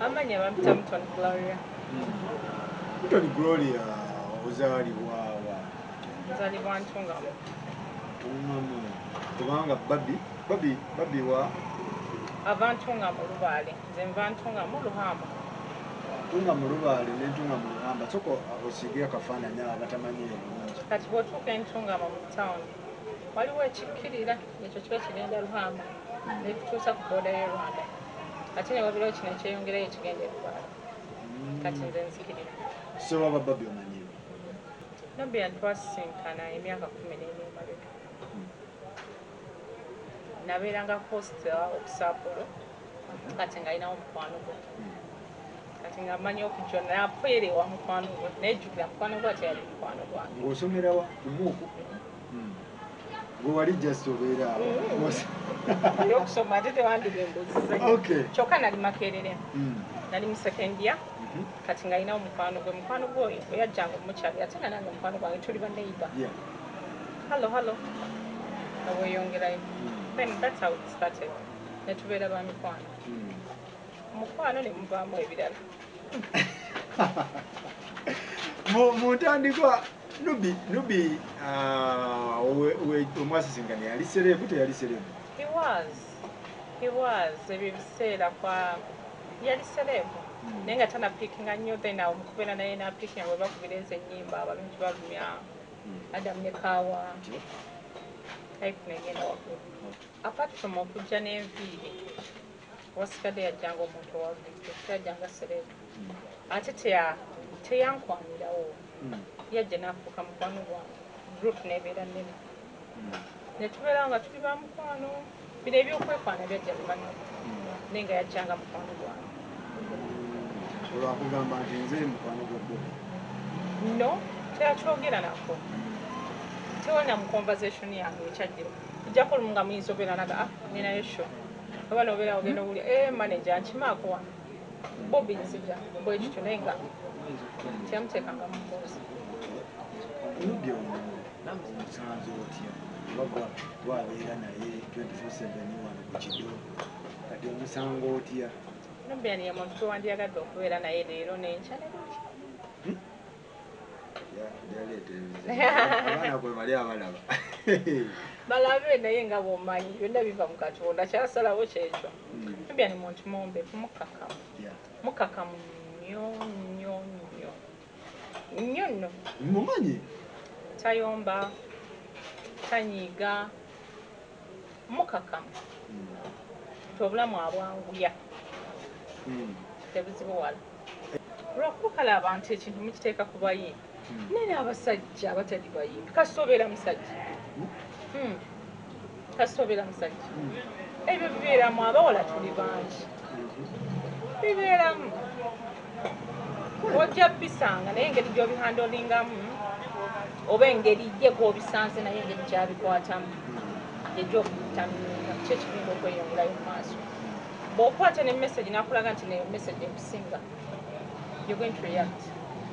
Amannya bampita Mutoni Gloria. Mutoni Gloria, ozaalibwa wa? Nzaalibwa Ntungamo. Ntungamo. Kubanga Babi wa? Ava Ntungamo Lubaale. Nze nva Ntungamo Luhamba. Ntungamo Lubaale ne Ntungamo Luhamba. Sooka osiige akafaananyi abatamanyi bulungi. Kati bw'otuuka e Ntungamo mu town, waliwo ekikkirira, ekyo kiba kigenda Luhamba. Nekutuusa ku booda y'e Rwanda. Ate ne wabirawo kino ekyeyongerayo ekigenda e Lubaale. Kati nze nzikirira. So waba Babi omanyiwe? Nubian twasisinkana emyaka 14 emabega. Nabeeranga hostel okusaapolo, kati ng'alinawo mukwano gwe. Kati nga mmanyi okujja napeera ewa mukwano gwe, naye jjukira mukwano gwe ate yali mukwano gwange. Ng'osomera wa? Ku Muuku? Gwe wali just obeera awo. Ebyokusoma ate tewandibimbuuzizza. Kyokka nali Makerere. Nali mu second year. Kati ng'alinawo mukwano gwe, mukwano gwe oyo bwe yajjanga omukyalira ate nga nange mukwano gwange tuli ba neighbor. Hello, hello. Nga weeyongerayo. Then that's how it started. Ne tubeera ba mikwano. Mukwano ne muvaamu ebirala. Mu ntandikwa Nubi omwasisinkana yali celeb, teyali celeb? He was. Ebyo ebiseera kwa yali celeb. Naye nga tanapiikinga nnyo, then awo mu kubeera naye n'apiikinga bwe bakubira ezo ennyimba abalungi balumya. Adam ne Kaawa. Hype negenda waggulu. Apart from okujja n'enviiri, wasigadde yajjanga omuntu owa bulijjo, teyajjanga celeb. Ate teyankwanirawo. Yajja n'afuuka mukwano gwange. Group n'ebeera nnene. Ne tubeera nga tuli ba mukwano. Bino ebyokwekwana byajja bimanyi. Naye nga yajjanga mukwano gwange. Olwakugamba nti nze mukwano gwa Bobi? No, teyakyogera nako. Tewali mu conversation yange ekyajjira. Ojjako olumu nga muyinza obeera naga, ninayo show. Oba n'obeera ogenda owulira, manager nkimaako wano. Bobi nzija, bwe kityo naye nga teyamuteekanga mu mboozi. Nubi ono omusanze otya? Oba gwabeera naye 24/7 wano ku Kido. Kati omusanga otya? Nubian ye muntu gwe wandyagadde okubeera naye leero n'enkya ne luli. Abaana kwe bali abalaba. Balabe naye nga bw'omanyi byonna biva mu Katonda, kyasalawo kyekyo. Nubian muntu muwombeefu, mukkakkamu. Mukkakkamu nnyo nnyo nnyo. Nnyo nno. Mumanyi? Tayomba, tanyiiga, mukkakkamu. Obulamu abwanguya. Tebuzibuwala. Lwakuba kale abantu ekintu mukiteeka ku bayimbi. Naye n'abasajja abatali bayimbi, kasita obeera musajja. Kasita obeera musajja. Ebyo bibeeramu, abawala tuli bangi. Bibeeramu. Ojja bisanga naye engeri gy'obihandolingamu oba engeri ye gw'obisanze naye engeri gy'abikwatamu gy'okutaminga ki ekigenda okweyongerayo mu maaso. Bw'okwata ne message n'akulaga nti neyo message ekusinga, you're going to react.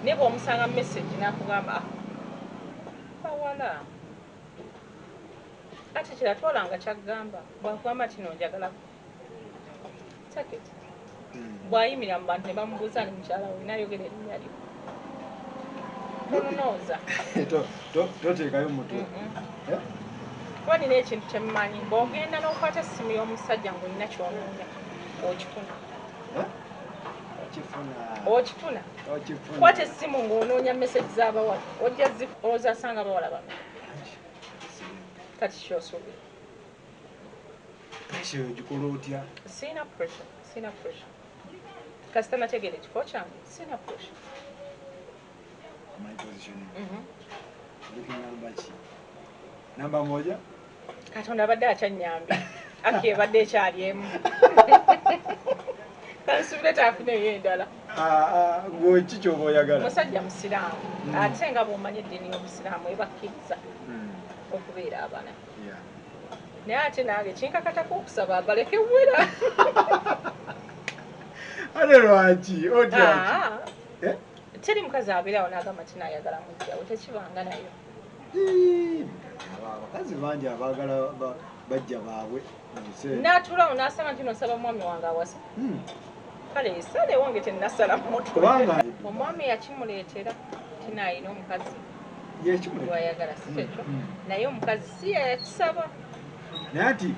Naye bw'omusanga message n'akugamba, bawala. Ate kirala twalanga ky'agamba, bw'akugamba nti no njagala take it. Bw'ayimirira mu bantu ne bamubuuza ni mukyala we n'ayogera erinnya lyo. Tononooza. Toteekayo mutwe. Kuba nina ekintu kye mmanyi, bw'ogenda n'okwata essimu y'omusajja ng'olina ky'onoonya, okifuna. Okifuna. Kwata essimu ng'onoonya message z'abawala, ojja ozasanga abawala bano. Kati ky'osuubira. Pressure ogikola otya? Sirina pressure, sirina pressure. Kasita nategeera ekifo kyange, sirina pressure. My position. Oli ku namba ki? Namba moja? Katonda abadde akyannyambye. Aki ebadde ekyali emu. Kansuubire taafuneeyo endala. Gwe ki ky'oba oyagala? Musajja musiraamu. Ate nga bw'omanyi eddiini y'obusiraamu ebakkiriza okubeera abana. Naye ate nange kinkakatako okusaba baleke wera. Ate lwaki? Otya ki? Teri mukazi abeerawo n'agamba nti naayagala muggyawo, tekibanga nayo. Abakazi bangi abaagala bajja baabwe. N'atuulawo n'asaba nti nosaba mwami wange awasa. Kale esala ewange tennasala mu mutwe. Kubanga Omwami yakimuleetera tina alina omukazi yekimuleetera. gwayagala, si kyekyo? Mm. Naye omukazi si yeyakisaba. Naye ati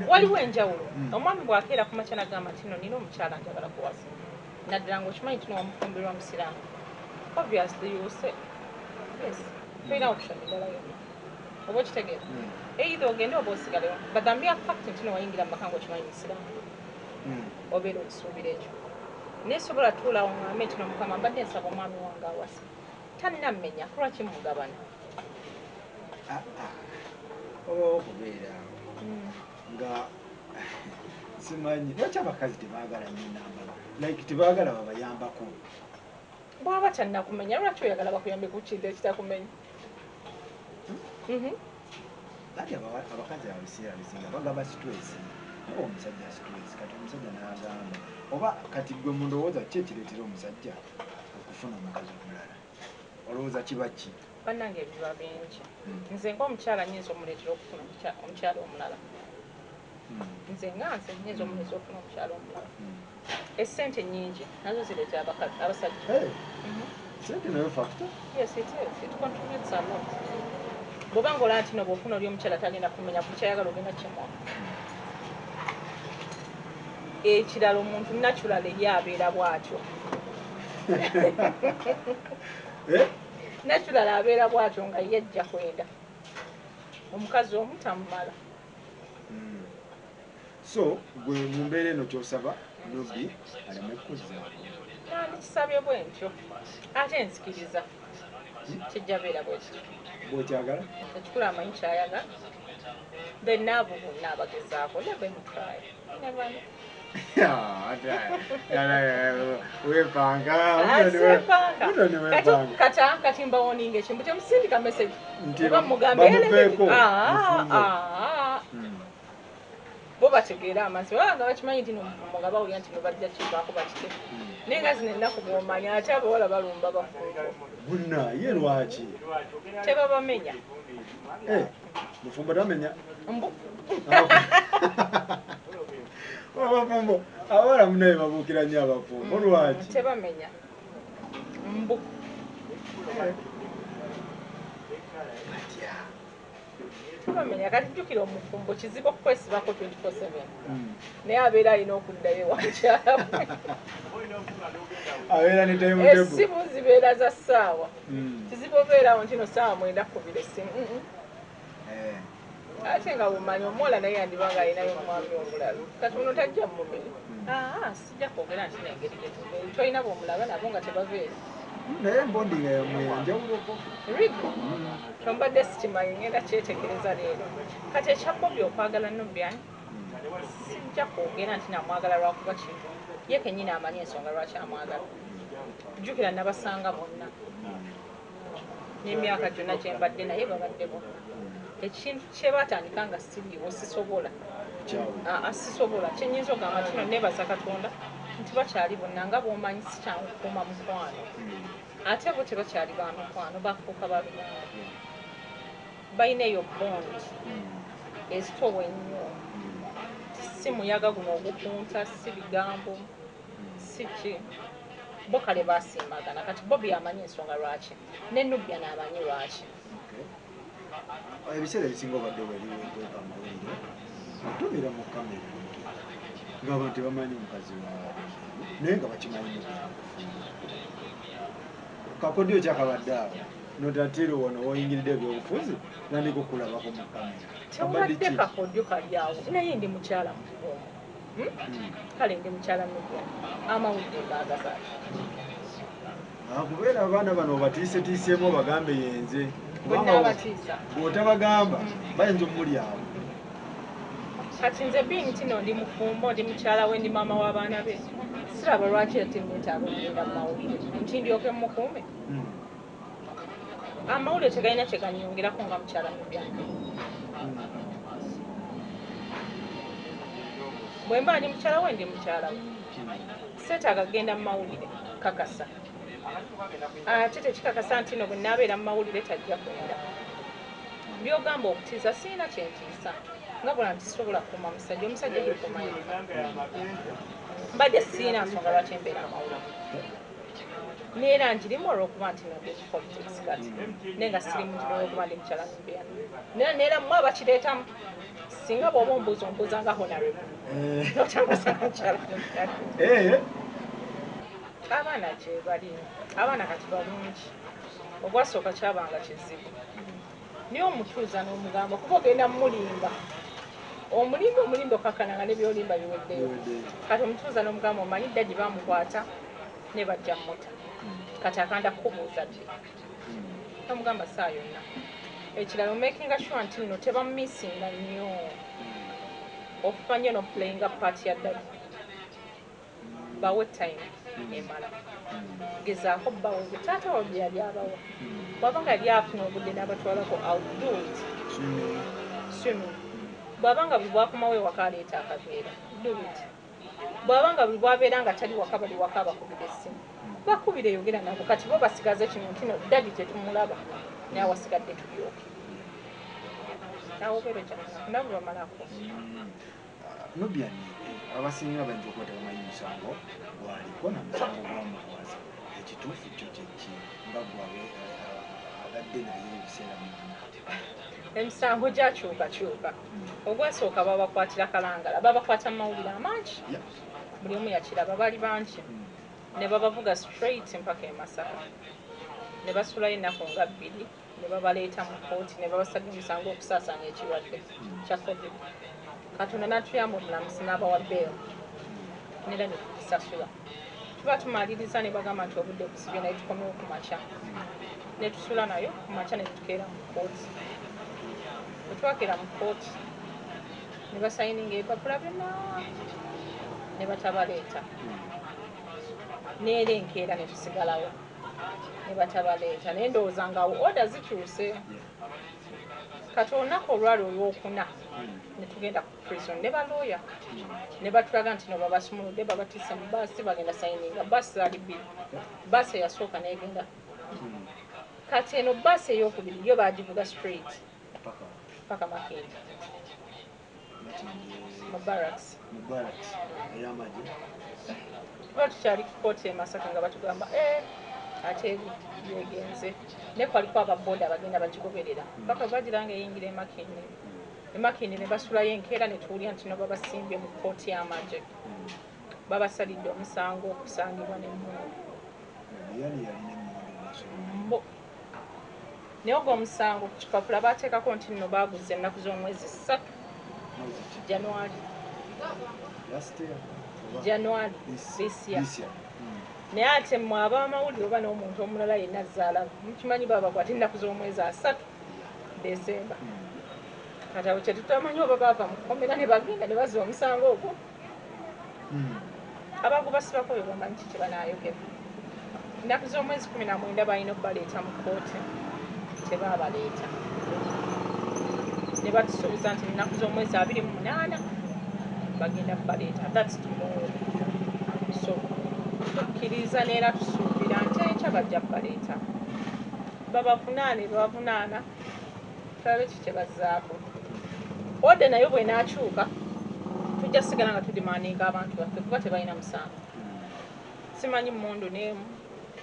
Waliwo enjawulo. Omwami bw'akeera ku makya n'agamba nti no nina omukyala njagala kuwasa, naddala ng'okimanyi nti nowamufumbirwa musiraamu, obviously you will say yes, tolina option endala yonna, oba okitegeera? Either ogende oba osigalewo, but the mere fact nti nowayingira mu maka ng'okimanyi musiraamu, obeera okisuubira ekyo. Naye sobola tuulawo ŋŋambe nti no Mukama mbadde nsaba omwami wange awasa, tannammenya, lwaki mugabana? Ah, ah. Oba okubeera awo nga simanyi lwaki abakazi tebaagala nnyo nambala, like tebaagala babayambako. Bw'aba tannakumenya, lwaki oyagala bakuyambe ku kintu ekitakumenya? Mhm. Anti abakazi abiseera bisinga bagaba stress, naye omusajja stress. Kati omusajja n'agamba oba kati gwe mundowooza ki ekireetera omusajja okufuna omukazi omulala? Olowooza kiba ki? Bannange, ebiba bingi. Nze ng'omukyala nyinza omuleetera okufuna omukyala omulala. Nze nga nze nyinza omuleetera okufuna omukyala omulala. Essente nnyingi nazo zireetera abasajja. Hey, Mhm. sente nayo factor? Yes, it is. It contributes a lot. Bw'oba ng'olaba nti no bw'ofuna oli omukyala tagenda kumenya, buli kyayagala ogenda kimuwa. Ekirala, omuntu natural ye abeera bw'atyo. Eh? Natural abeera bw'atyo nga ye ajja kwenda omukazi omu tamumala. So gwe mu mbeera eno kyosaba Nobbi aleme kuzzaako? Nandikisabye bwe ntyo, ate nzikiriza kijja beera bwe kityo. Bw'okyagala. Ekikulu amanyi kyayagala, then naabo bonna abagezaako, let them try. You never know. Wepanga. Ah, seepanga. Mutoni wepanga. Kati mbawoninga ekintu, temusindika message Nti oba mugambe bamuveeko, Ah, mufumbo. ah. Bo bategeera amazima, baba nga bakimanyi nti nomufumbo nga bawulira nti nobajja kivaako bakite. Naye nga zino ennaku bw'omanya ate abawala balumba bafumbo. Bunna ye lwaki? Tebabamenya. Eh, mufumbo tamenya? Mbu. Abafumbo abawala munaye babuukira nnyo abafumbo, lwaki? Tebamenya mbu. Batya? Tebamenya. Kati jjukira omufumbo kizibu okukwesibako 24/7, naye abeera alina okuddayo ewakyabwe. Abeera ne timetable. Essimu zibeera za ssaawa. Kizibu obeerawo nti no ssaawa 9 kubira essimu. Eh. Ate nga bw'omanyi omuwala naye yandiba nga alinayo omwami omulala, kati ono tajja mumenya. Aa, sijja kwogera nti nengeri gyetubeera tolina bw'omulaba nabo nga tebabeera. Naye embondinga yammwe yanjawuloko. Rigo kyombadde sikimanyi, ngenda kyetegereza leero. Kati ekya Bobi okwagala Nubian, sijja kwogera nti namwagala lwakuba kintu ye kennyini amanyi ensonga lwaki amwagala. Jjukira nabasanga bonna n'emyaka gyonna gye mbadde naye babadde bonna. Ekintu kye baatandika nga siriiwo sisobola. Kyawe. Aa, sisobola. Kyenyinza ogamba kino, neebaza Katonda nti bakyali bonna. Nga bw'omanyi si kyangu kukuuma mukwano, ate bo tebakyali ba mikwano, bafuuka baluganda, balina eyo bond ezitowa ennyo. Si muyaga guno ogukunta, si bigambo, si ki. Bo kale basiimagana. Kati Bobi amanyi ensonga lwaki, ne Nubia n'amanyi lwaki. Okay. Ebiseera ebisinga obadde weriwekweka mawulire, otumira mu kamera ng'abantu tebamanyi omukazi wa, naye nga bakimanyi kakodyo kyakabadde awo notatiro wano woyingiridde ebyobufuzi nandika okulabako mu kamera. Kabadde Tewabadde ki? Kakodyo kali awo, naye ndi mukyala mufumbo. Kale ndi mukyala Nubia, amawulire gaagazaaki? Ah, kubeera abaana bano obatiisetiiseemu obagambe yenze. Bwe Kubanga naabatiisa bw'otabagamba bayinza omulyawo. Kati nze being nti no ndi mufumbo, ndi mukyala we, ndi maama w'abaana be, siraba lwaki ate neetaaga okugenda mu mawulire nti ndyoke mukuume. Amawulire tegalina kye ganyongerako nga mukyala Nubia. Bwe mba ndi mukyala we, ndi mukyala we, seetaaga kugenda mu mawulire kakasa. Ate tekikakasa nti no bwe naabeera mu mawulire tajja kwenda. Byogamba okutiisa, siina kyentiisa. Nga bwona nti sisobola kukuuma musajja, omusajja yekuuma yekka. Mbadde sirina nsonga lwaki embeera amawulire. Neera njirimu olw'okuba nti nodde mu politics kati, naye nga siri mu kino olw'okuba ndi mukyala Nubian. Neera mmwe abakireetamu, singa bw'oba ombuuza ombuuza nga honorable, notambuuza nga mukyala Nubian. Abaana gye bali, abaana kati balungi. Ogwasooka kyabanga kizibu, naye omutuuza n'omugamba kuba ogenda mumulimba, omulimba omulimba okakkana nga n'ebyolimba biweddeyo. Kati omutuuza n'omugamba omanyi daddy bamukwata ne bajja mmuta, kati akanda kukubuuza ddi, nomugamba saa yonna. Ekirala omakinga sure nti nno tebamumisinga nnyo, ofuba nnyo n'oplayinga part ya daddy, bawe time emala, gezaako bawe taata wawe bye yali abawa. Bw'aba nga yali afuna obudde n'abatwalako out, do it. Swimming. Bw'aba nga buli bwakomawo ewaka aleeta akaveera, do it. Bw'aba nga buli bwabeera nga tali waka, bali waka abakubira essimu, bakubira, eyogera nabo. Kati bo basigaze kino nti no daddy tetumulaba, naye awasigadde tulyoke awo obeera ojja nabo bamalako. Nubian, abasinga bayinza okuba tebamanyi musango gwaliko na musango gwamutwaza. Ekituufu kyo kyeki nga gwabe abadde naye ebiseera byonna? Emisango gyakyukakyuka. Ogwasooka babakwatira Kalangala, babakwata mu mawulire amangi, buli omu yakiraba, bali bangi, ne babavuga straight mpaka e Masaka, ne basulayo ennaku nga 2, ne babaleeta mu kooti, ne babasabya omusango okusaasaanya ekirwadde kya COVID. Katonda n'atuyamba, omulamuzi n'abawa bail, nera ne tugisasula. Tuba tumaliriza ne bagamba nti obudde busibye, naye tukomewo ku makya, ne tusula nayo ku makya, ne tukeera mu kooti. Bwe twakeera mu kooti ne basayininga ebipapula byonna ne batabaleeta. Neera enkeera ne tusigalawo ne batabaleeta, naye ndowooza nga awo order zikyuse. Kati olunaku olwali olwokuna ne tugenda ku prison ne balooya ne batulaga nti no babasumuludde, babatisse mu baasi, bagenda sayininga. Baasi zaali bbiri, baasi eyasooka negenda, kati eno baasi eyokubiri yo bagivuga straight paka Makindye mu barracks. Tuba tukyali ku kooti e Masaka nga batugamba ate eri yegenze, naye kwaliko ababoda bagenda bagigoberera paka bagira nga eyingira emakindi. Emakindi ne basulayo enkeera, ne tuwulira nti no babasimbye mu kooti y'amagye, babasalidde omusango okusangibwa n'emmundu. Naye ogwo omusango ku kipapula bateekako nti nno baaguze ennaku z'omwezi 3 January, January this year. Naye ate mmwe ab'amawulire oba n'omuntu omulala yenna azaalaba mukimanyi babakwata ennaku z'omwezi 3 December. Kati awo kyetutamanyi oba baava mu kkomera ne bagenda ne bazza omusango ogwo. Abagubasibako bwe bamanyi ki kye banaayogera. Ennaku z'omwezi 19 balina okubaleeta mu kkooti, tebaabaleeta. Ne batusuubiza nti ennaku z'omwezi 28 bagenda kubaleeta. That's tomorrow. So tukkiriza neera tusuubira nti enkya bajja kubaleeta, babavunaane, babavunaana, tulabe ki kye bazzaako. Order nayo bw'enaakyuka tujja sigala nga tudemandinga abantu baffe kuba tebalina musango. Simanyi mmundu n'emu,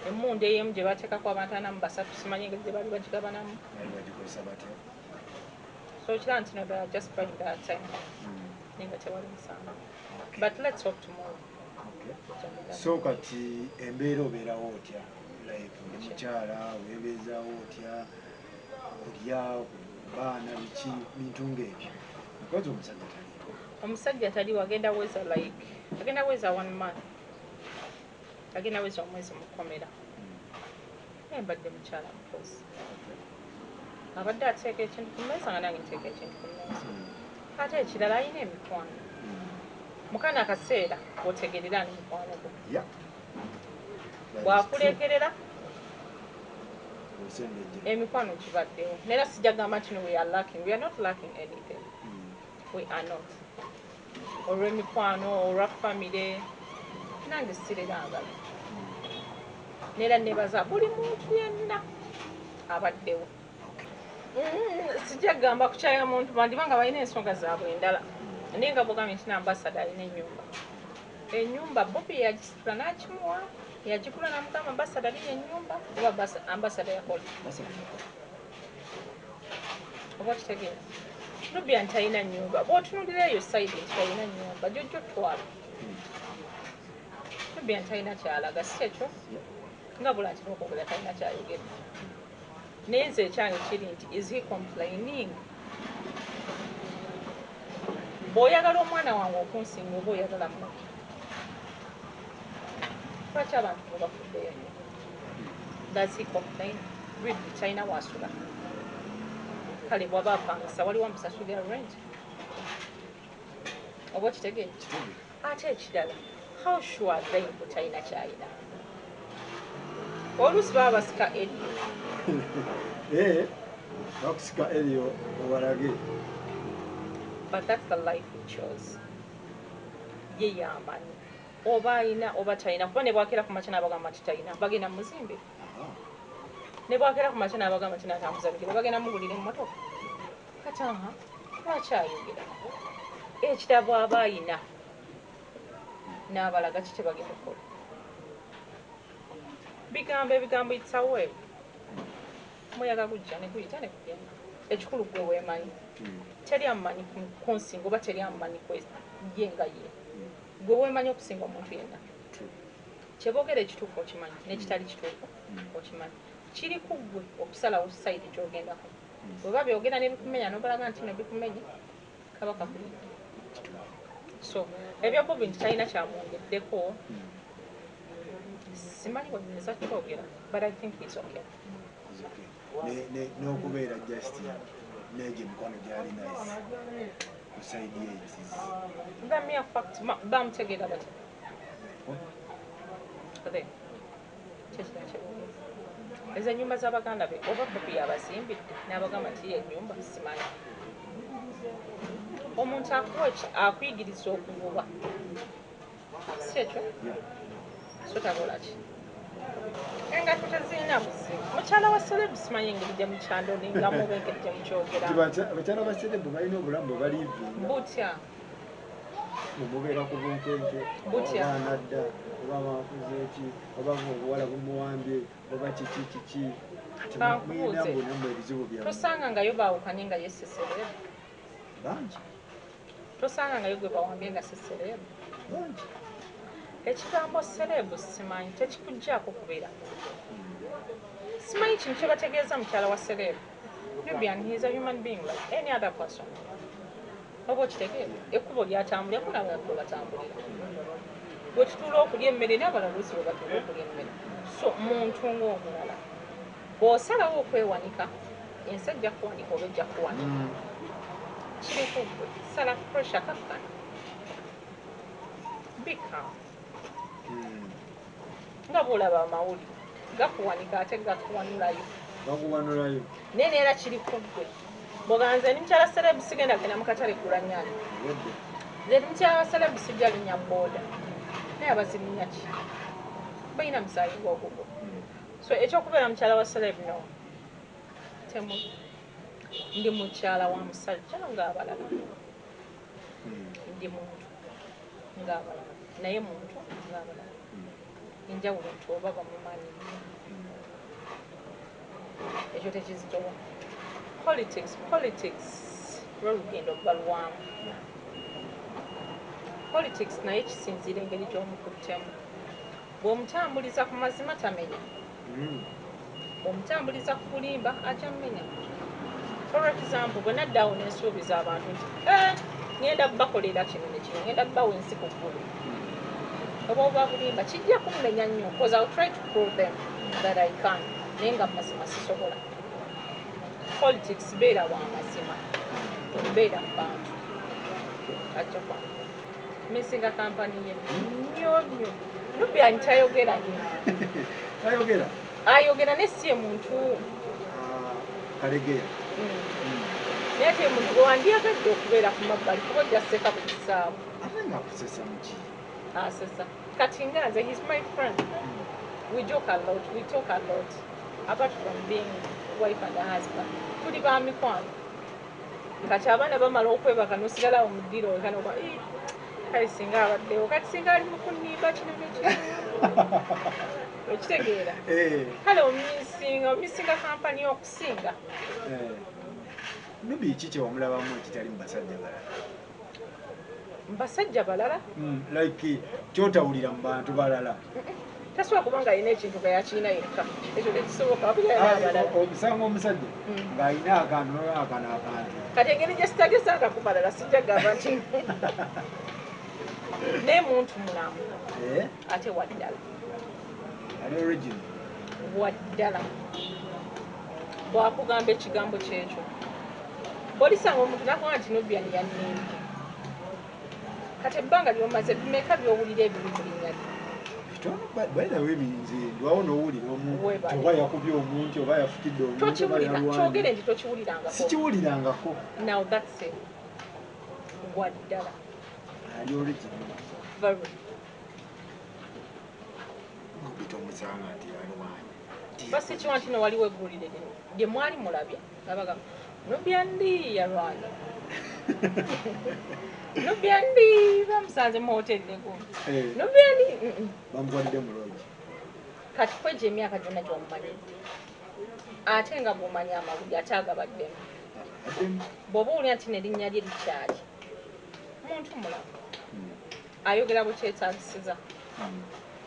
emmundu ey'emu gye bateekako abantu 43, simanyi engeri gye baali bagigabanamu. So okiraba nti no they are just buying their time, naye nga tewali musango. But let's hope tomorrow. So kati embeera obeerawo otya? Like oli mukyala, weebeezaawo otya? Kulya, baana, biki, bintu ng'ebyo. Because omusajja taliiwo. Omusajja taliiwo, agenda weza like, agenda weza 1 month. Agenda weza omwezi mu kkomera. Naye mbadde mukyala mukozi. Abadde ateeka ekintu ku mmeeza nga nange nteeka ekintu ku mmeeza. Ate ekirala alina emikwano. Mukana akaseera bw'otegeerera ani mukwano gwo. Bw'akulekerera emikwano gibaddewo. Naye sijja kugamba nti no we are lacking. We are not lacking anything. We are not. Olw'emikwano, olwa famire, nange sirera ngalo. Neera nebaza buli muntu yenna abaddewo. Sijja kugamba kukyaya muntu, bandiba nga balina ensonga zaabwe endala, naye nga bwogambye nti n'ambassador alina ennyumba, ennyumba Bobi yagisitula n'akimuwa, yagigula n'amugamba ambassador liyo ennyumba, oba ambassador yakola? Ambassador yakola. Oba okitegeera, Nubian talina nnyumba. Bw'otunuulira eyo side nti talina nnyumba, gyojja otwala Nubian talina kyalaga, si ekyo? Nga bula nti n'okwogera talina kyayogera. Naye nze ekyange kiri nti, is he complaining? Bw'oyagala omwana wange okunsinga, oba oyagala mubi, lwaki abantu bwe bafuddeyo nnyo? Does he complain? Really, talina waasula. Kale bw'aba apangisa, waliwo amusasulira rent, oba okitegeera? Ate ekirala, how sure are they mbu talina kyayina? Oluusi baba basika eryo. Eh, bakusika eryo obalage. But that's the life we chose. Ye yamanyi oba ayina oba talina, kuba ne bwakera ku makya n'abagamba nti talina, bagenda muzimbe. Ne bwakera ku makya n'abagamba nti natambuza bigere, bagenda mugulira emmotoka. Kati aha, lwaki ayogera? Ekirala, bw'aba ayina n'abalaga, ki kyebagenda okukola? Bigambo, ebigambo itsaweewo, muyaga gujja ne guyita ne gugenda. Ekikulu gwe weemanyi. Teri amumanyi kunsinga, oba teri amumanyi ye nga ye. Gwe weemanyi okusinga omuntu yenna. Kyeboogera ekituufu okimanyi, n'ekitali kituufu okimanyi. Kiri ku ggwe okusalawo side gy'ogendako. Bweba byogera n'ebikumenya, n'obalaga nti no bikumenye, kaba kakulidde. So ebya Bobi nti talina kyamwongeddeko, simanyi bwenyinza kyogera, but I think he's okay. Is okay. N'okubeera just n'egyo emikwano gyalina ku side ye it is The mere fact bamutegeera batya? Then kyekira kyeboogera, ezo ennyumba z'abaganda be, oba Bobi yabazimbidde n'abagamba nti ye ennyumba, simanyi. Omuntu akuwa akuyigiriza okuvuba, si ekyo? Yeah. So takola ki? Engatto tezirina buzibu. Mukyala wa celeb, simanyi engeri gye mukyandolingamu oba engeri gye mukyogera. Nti abakyala ba celeb balina obulamu bwe balivinga. Butya? Mubeera ku bunkenke. Butya? Oba nadda, oba bakuze ki, oba obuwala bumuwambye, oba kiki kiki. Kati Kankubuuze. muyina mbu nammwe ebizibu byammwe. Tosanga ngayo baawukanye nga ye si celeb? Bangi. Tosanga ngayo gwe bawambye nga si celeb? Bangi. Ekigambo celeb simanyi tekikugjaako kubeera muntu. Simanyi kintu kyebategeeza mukyala wa celeb. Nubian, he is a human being like any other person, oba okitegeera? Ekkubo lyatambulirako n'abalala bwe batambulira. Bwe tutuula okulya emmere, n'abalala oluusi bwe batuula okulya emmere. So muntu ng'omulala, bw'osalawo okwewanika, ensi ejja kuwanika oba ejja kuwanika. Kiriko gwe sala pressure, kakkana, be calm. Nga bw'olaba amawulire gakuwanika, ate gakuwanulayo. Bakuwanulayo. Naye neera kiri ku ggwe. Bw'oganze ndi mukyala celeb, sigenda genda mu katale kugula nnyaanya. Obwedde. Nze ndi mukyala wa celeb, sijja linnya booda. Naye abazirinnya ki? Balina musaayi ng'ogugwo. So ekyokubeera mukyala wa celeb, no, temu. Ndi mukyala wa musajja ng'abalala. Ndi muntu ng'abalala, naye muntu ng'abalala. Enjawulo nti oba bamumanyi nnyo. Ekyo tekizitowa. Politics, politics lwolugendo luba luwanvu. Politics naye kisinziira engeri gy'omukuttemu. Bw'omutambuliza ku mazima, tamenya. Bw'omutambuliza ku bulimba, ajja mmenya. For example, bwe nadda awo nensuubiza abantu nti, "Eh, ngenda bakolera kino ne kino, ngenda bawa ensi ku ggulu," oba bulimba, kijja kummenya nnyo, because I'll try to prove them that I can, naye nga mazima sisobola. Politics, beera wa mazima, beera mu bantu, ajja kwanguwa. Misinga kampani ye nnyo nnyo. Nubian tayogera nnyo. Tayogera. Ayogera ne si ye muntu. Ah, Kalegeya. Naye ate muntu gwe wandyagadde okubeera ku mabbali, kuba ojja seka buli kisaawa. Ate nga akusesa muki? Asesa. Kati nga nze, he's my friend. We joke a lot, we talk a lot. Apart from being wife and a husband, tuli ba mikwano. Kati abaana bamala okwebaka nosigala awo mu ddiro weka noba, "Eh, kale singa abaddewo, kati singa ali mu kunnimba kino nekino." Okitegeera? Eh, Kale omissinga company okusinga. Eh. Nubi ki kyewamulabamu ekitali mu basajja balala? Mu basajja balala? Like kyotawulira mu bantu balala. Tasobola kuba nga alina ekintu nga yakiina yekka, ekyo tekisoboka, wabula Ah, abalala. Osanga omusajja ng'alina akantu akano akantu. Kati engeri gye sitagezaaka ku balala, sijja gamba nti, naye muntu mulamu. Eh, Ate waddala. Ali original. Waddala, bwakugamba ekigambo kyekyo, bwolisanga omuntu nakuga nti Nubian yannembye, kati ebbanga lyomaze bimeka byowulira ebibi ku linnya lye? Bitono. By the way, nze ndwawo n'owulira omuntu Weebale. oba yakubye omuntu oba yafukidde omuntu oba Tokiwulira. yalwanye. Kyogere nti tokiwulirangako. Sikiwulirangako. Now that's it, waddala. Ali original. Very. Nubi tomusanga nti yalwanye. Basikiwa nti no waliwo eggulire lino lye mwali mulabye nga bagamba Nubian Li yalwanye, Nubian Li bamusanze mu hoteri negundi, Eh, Nubian Li Bamukwatidde mu lodge. Kati kwegyo emyaka gyonna gy'omumanyidde, ate nga bw'omanya amawulire ate agabaddemu, Addemu. bw'oba owulira nti nerinnya lye likyali, muntu mulamu, ayogera bwekyetaagisiza,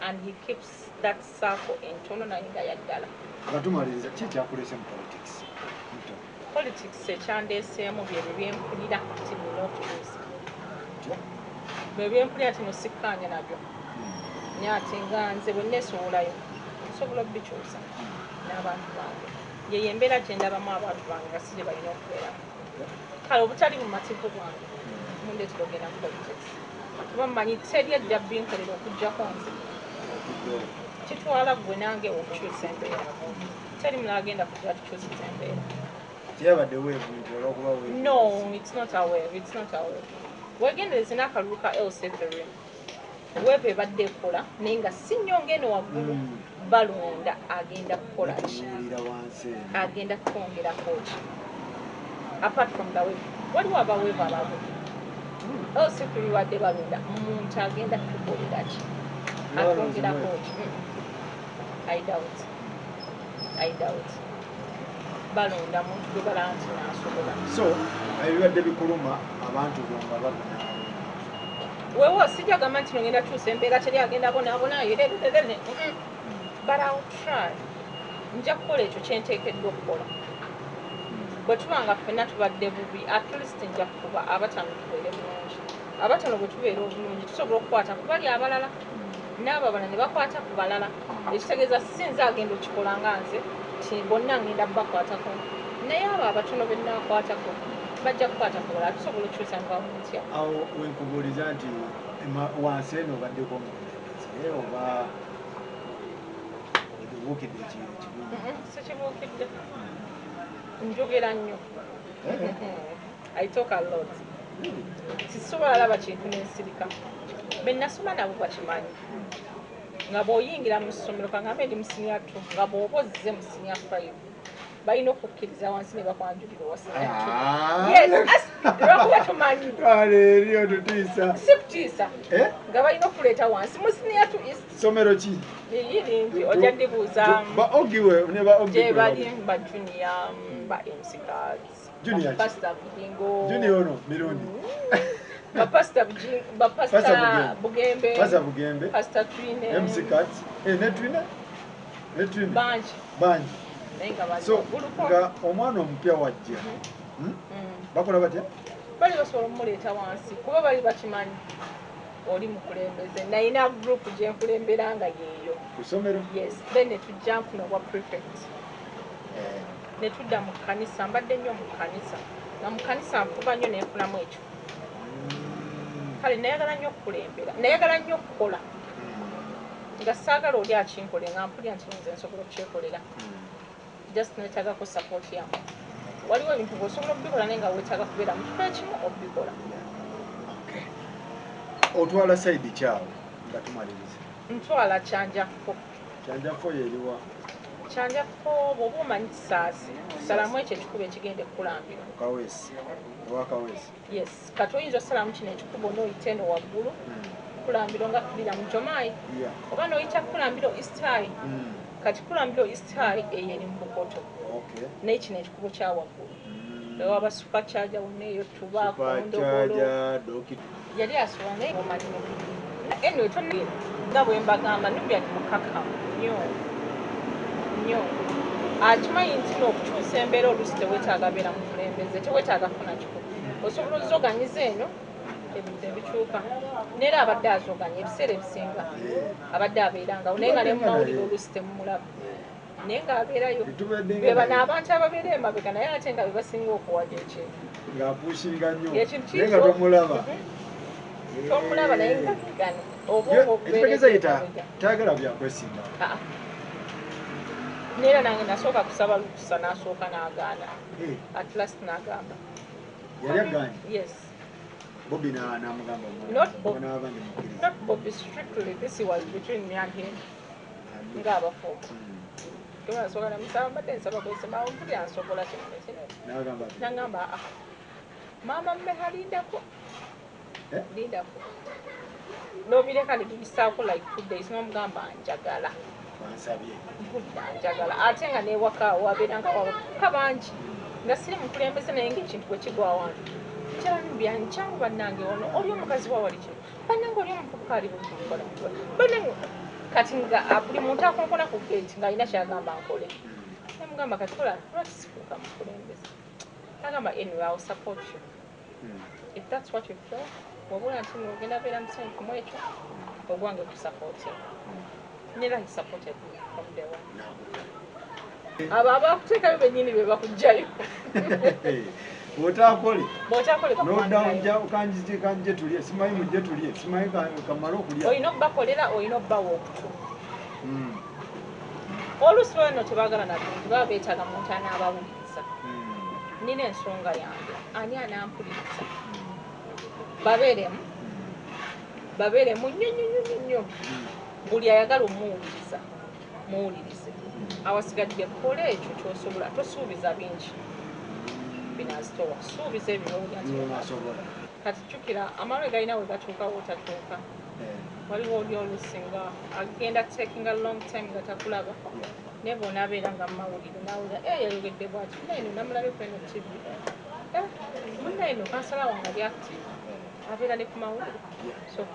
and he keeps that circle entono naye nga yaddala. Nga tumaliriza, ki ekyakulese mu politics Muto? Politics ekyandeeseemu byebyo byempulira nti nina okukyusa. Otya? Bwe byempulira nti no sikkaanya nabyo, naye ate nga nze bwe neesowolayo nsobola okubikyusa n'abantu bange. Yeyo embeera gye ndabamu abantu bange nga si gye balina okubeeramu. Kale obutali bumativu bwange mundeetera ogenda mu politics, kuba mmanyi teri ajja binkolera okuggyako nze. Okudda. Kitwala ggwe nange okukyusa embeera, teri mulala agenda kujja tukyusiza embeera. Teyabadde wave nti olwokuba wave? No, it's not a wave, it's not a wave. Wegendereze n'akalulu ka LC3, wave ebadde ekola naye nga si nnyo ng'eno waggulu. Balonda agenda kukola ki? Batunuulira wansi eno. Agenda kwongerako ki apart from the wave? Waliwo aba wave ababuli. LC3 wadde balonda muntu agenda kutukolera ki, atwongerako ki? I doubt, I doubt. Balonda muntu gwe balaba nti naasobola. So ebibadde bikuluma abantu bo nga babonaabona? Weewo sijja gamba nti nogenda kyusa embeera, teri agenda bonaabona, but I'll try. Nja kukola ekyo kyenteekeddwa okukola. Bwe tuba nga ffenna tubadde bubi, at least nja kukuba abataano tubeere bulungi. Abataano bwe tubeera obulungi, tusobola okukwata ku bali abalala, n'abo abalala ne bakwata ku balala. Ekitegeeza si nze agenda okikola nga nze ti bonna ngenda bakwatako, naye abo abatono be nnaakwatako bajja kukwata ku balala, tusobola okukyusa environment yaffe. Awo wenkubuuliza nti wansi eno obaddeko omukulembeze oba obuukidde ekibuuzo? Sikibuukidde, njogera nnyo. Eh, I talk a lot. Sisobola laba kintu nensirika. Be nasoma nabo bakimanyi nga bw'oyingira mu ssomero, kangambe ndi mu senior 2, nga bw'oba ozze mu senior 5, balina okukkiriza wansi ne bakwanjulira owa senior 2. Ah, Yes, lwakuba tumanyi. Kale eri otutiisa. Si kutiisa. Eh? Nga balina okuleeta wansi mu senior 2 east. Ssomero ki? Liri nti ojja ndibuuza. Ba ogiwe ne ba ogi. Gye bali ba junior, ba MC Cards. Junior ki? Pastor Bugingo. Junior ono mirundi? Ba Pastor ba Pastor Pastor Bugembe. Bugembe. Pastor Bugembe. Pastor Twine. MC Cats, eh, ne Twine, ne Twine. Bangi. Bangi. Naye nga bali So wagguluko. nga omwana omupya wajja, Bakola batya? Bali basobola omuleeta wansi kuba bali bakimanyi oli mukulembeze. Nayina group gye nkulembera nga yeeyo. Ku ssomero? Yes, then ne tujja nfuna obwa prefect. Eh, Ne tudda mu kkanisa, mbadde nnyo mu kkanisa, nga mu kkanisa nfuba nnyo nenfunamu ekyo. Kale nayagala nnyo okukulembera, nayagala nnyo okukola, nga saagala oli akinkole, nga mpulira nti nze nsobola okukyekolera. Just neetagako support yamu. Waliwo ebintu bw'osobola okubikola naye nga weetaaga kubeera mu kifo ekimu obikola. Okay. Otwala side kyawe nga tumaliriza? Ntwala Kyanjafo. Kyanjafo yeriwa? Kyanjako bw'oba omanyi Kisaasi, salamu ekyo ekikubo ekigenda ekkulambiro. Kaweesi, owa Kaweesi. Yes, kati oyinza osalamu kino ekikubo n'oyita eno waggulu Kulambiro nga kkirira mu Jomayi, oba n'oyita Kulambiro East High. Kati Kulambiro East High eyo eri mu Bukoto, naye kino ekikubo kya waggulu ewaba Supercharger wonna eyo tubaako Ndogolo. Supercharger, Doki. Yali asobola, naye omanyi anyway tonna nga bwe mbagamba, Nubian mukakamu nnyo nnyo, akimanyi nti n'okukyusa embeera oluusi teweetaaga beera mukulembeze, teweetaaga kufuna kifo, osobola ozoganyiza eno ebintu ebikyuka. Neera abadde azoganya ebiseera ebisinga, abadde abeerangawo, naye nga ne mumawulire oluusi temumulaba, naye ng'abeerayo. Tubadde be bano abantu ababeera emabega, naye ate nga be basinga okuwaga ekintu. Ng'apushinga nnyo, Ekintu naye nga kiyinza tomulaba. Tomulaba, naye nga gano oba okubeera Ekitegeeza ye emabega. Tayagala byakwesimba. Ah. Neera nange nasooka kusaba lukusa, n'asooka n'agaana. At last n'agamba. Yali aganye? Yes. Bobi n'amugamba Not Bobby. omwana w'abandi mukkiriza. Not Bobby strictly, this was between me and him ng'abafumbo. Nasooka namusaba, mbadde nsaba kwesimba, mpulira nsobola kino nekino. N'agamba ati, Nagamba, "Ah, maama mmeha, lindako." Eh? Lindako n'obireka ne tubisaako like 2 days, n'omugamba njagala. Bansabye. Mpulira njagala, ate nga newaka wabeera nga wabavubuka bangi, nga siri mukulembeze, naye ngaekintu bwe kigwa awantu kyalubya nkyangu, bannange ono oli omukazi wawali kino, bannange oli omuvubuka ali butukola, bannange kati nga buli muntu akonkona ku gate ng'alina kyagamba nkole. Namugamba, kati kola, lwaki sifuuka mukulembeze? Agamba, "Anyway, I will support you if that's what you feel. Wabula nti ogenda beera musanyufu mu ekyo, ogwange kusupporting." Nera he supported me from day one. Abo abakuteekayo bennyini be bakugjayo. Bw'otaakole Bw'otakole nodda kanjije kanjije tulye, simanyi mujje tulye, simanyi kamale okulya. Olina obbakolera, olina obbawa okutu. Oluusi lweno tebaagala nabintu, baba beetaaga muntu anaabawuliriza. Nina ensonga yange, ani anampuliriza? Babeeremu, babeeremu nnyo nnyo nnyo nnyo nnyo. Buli ayagala omuwuliriza muwulirize, awasigadde kola ekyo kyosobola. Tosuubiza bingi binazitowa, suubiza ebyo byowulira nti Nasobola. Kati jjukira amalwe galina we gatuuka wootatuuka. Waliwo oli oluusi nga agenda taking a long time nga takulaba, naye bw'onaabeera nga mumawulire nawulira, "Eh, yayogedde bwati, munnaye no namulabye ku eno TV, munnaye no kansala wange ali active, abeera ne ku mawulire." So